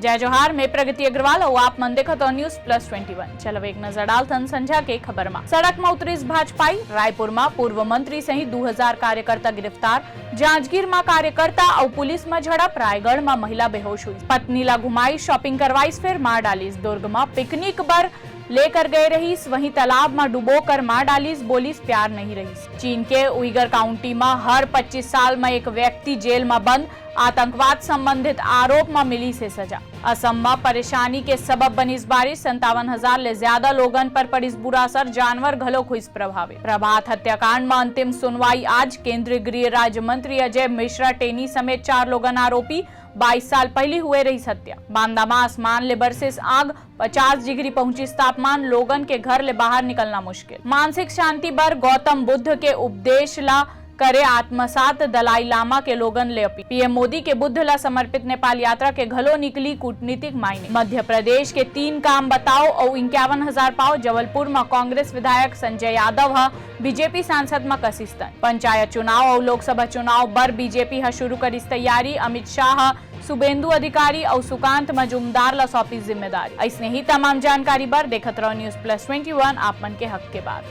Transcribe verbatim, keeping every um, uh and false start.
जय जोहार, मैं प्रगति अग्रवाल अउ आप मन देखत हो News Plus Twenty One। चलो एक नजर डालथन संझा के खबर मा। सड़क मा उतरिस भाजपाई, रायपुर मा पूर्व मंत्री सहित दू हजार कार्यकर्ता गिरफ्तार, जांजगीर मा कार्यकर्ता अउ पुलिस मा झड़प, रायगढ़ मा महिला बेहोश हुई, पत्नी ला घुमाई, shopping करवाइस, फेर मार डालिस, दुर्ग मा picnic बर लेकर गए रहिस, वहीं तालाब मा डुबो कर मार डालिस, बोलिस प्यार नहीं रहिस। चीन के उइगर काउंटी मा हर पच्चीस साल मा एक व्यक्ति जेल मा बंद, आतंकवाद संबंधित आरोप मा मिलिस हे सजा। असम मा परेशानी के सबब बनिस बारिश, संतावन हजार ले ज्यादा लोगन पर पड़िस बुरा असर, जानवर घलोक हुइस प्रभावित। प्रभात हत्याकांड मा अंतिम सुनवाई आज, केंद्रीय गृह राज्य मंत्री अजय मिश्रा टेनी समेत चार लोगन आरोपी। बाईस साल पहिली हुए रहिस हत्या। बांदा मा आसमान ले बरसिस आग, पचास डिग्री पहुंचिस तापमान, लोगन के घर ले बाहर निकलना मुश्किल। मानसिक शांति बर गौतम बुद्ध के उपदेश ला करे आत्मसात, दलाई लामा के लोगन ले अपील। पीएम मोदी के बुद्ध ला समर्पित नेपाल यात्रा के घलो निकली कूटनीतिक मायने। मध्य प्रदेश के तीन काम बताओ अउ इक्यावन हजार पाओ, जबलपुर मा कांग्रेस विधायक संजय यादव ह बीजेपी सांसद मा कसिस तंज। पंचायत चुनाव अउ लोकसभा चुनाव बर बीजेपी ह शुरू करिस तैयारी, अमित शाह ह सुबेंदु अधिकारी अउ सुकांत मजूमदार ला सौंपिस जिम्मेदारी। अइसने ही तमाम जानकारी बर देखत रहो News Plus Twenty One, आप मन के हक के बात।